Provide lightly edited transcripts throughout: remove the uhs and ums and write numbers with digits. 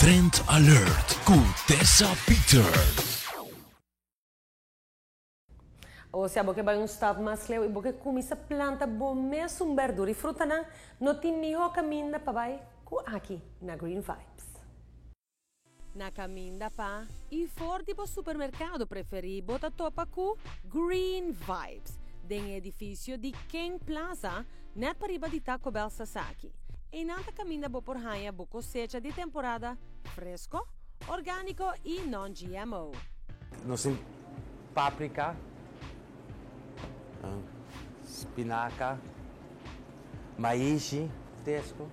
Trend Alert ku Tessa Peters. Osea bo ke bai un stap mas leu i bo ke kuminsá planta bo mesun berdura i frutanan, no tin mihó kaminda pa bai ku aki na Green Vibes. Na kaminda pa i for di bo supermerkado preferí bo ta topa ku Green Vibes den e edifisio di King Plaza nèt pariba di Taco Bell Sasaki. Einan ta kaminda bo por haña bo kosecha di temporada fresko, orgániko i non-GMO. Nos tin paprika, spinaka, maishi fresco,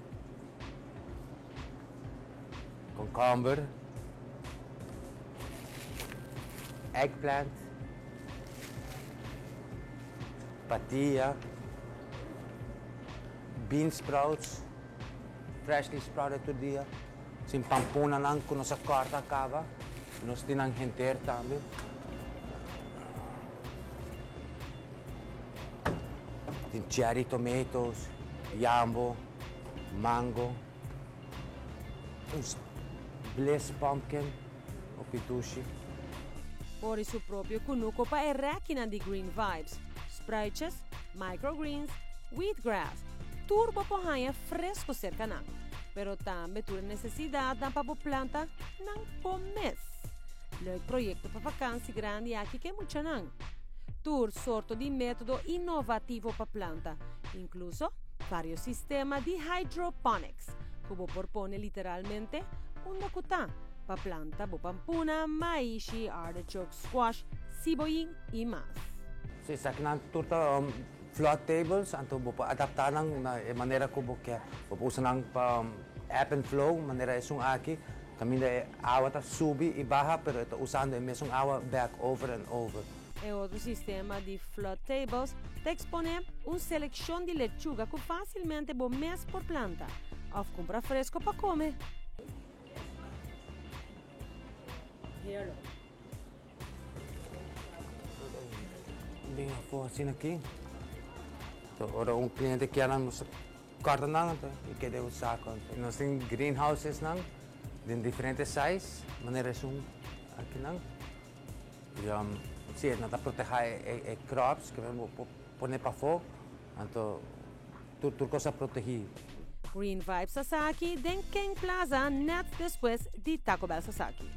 komkomber, eggplant, patia, bean sprouts, freshly sprouted tur dia. Sin pampunanan ku nos a kòrta a kaba, nos tin nan henter tambe. Tin cherry tomatoes, yambo, mango, un bliss pumpkin hopi dushi. Pori su propio kunuko pa e rèkinan di Green Vibes, spruitjes, microgreens, wheatgrass, tur bo por haña fresco serka nan, pero tambe tur e nesesidatnan pa bo planta nan bo mes. Leuk proyekto pa vakansi grandi aki ke muchanan. Tur sorto di metodo inovativo pa planta, inkluso varios sistema di hydroponics ku bo por pone literalmente unda ku ta pa planta bo pampuna, maishi, artichoke, squash, siboyin i mas. Si esakinan tur ta Flood tables, anto bo por adaptá nan na e manera ku bo ke. Bo por usa nan pa ebb and flow, manera esun aki, kaminda e awa ta subi i baha, pero e ta usando e mesun awa bèk over and over. E otro sistema di flood tables ta eksponé un selekshon di lechuga ku fásilmente bo mes por planta òf kumpra fresko pa kome. Heerlijk. Bin afó asina aki. So ora un cliente kier nan nos corta nan anto y keda un saco. Nos tin greenhouses nan den diferente size manera esun aki nan. Y si nan ta proteha e crops ke bo por pone pafó anto tur cos ta protegi. Green Vibes Sasaki den King Plaza net despues di Taco Bell Sasaki.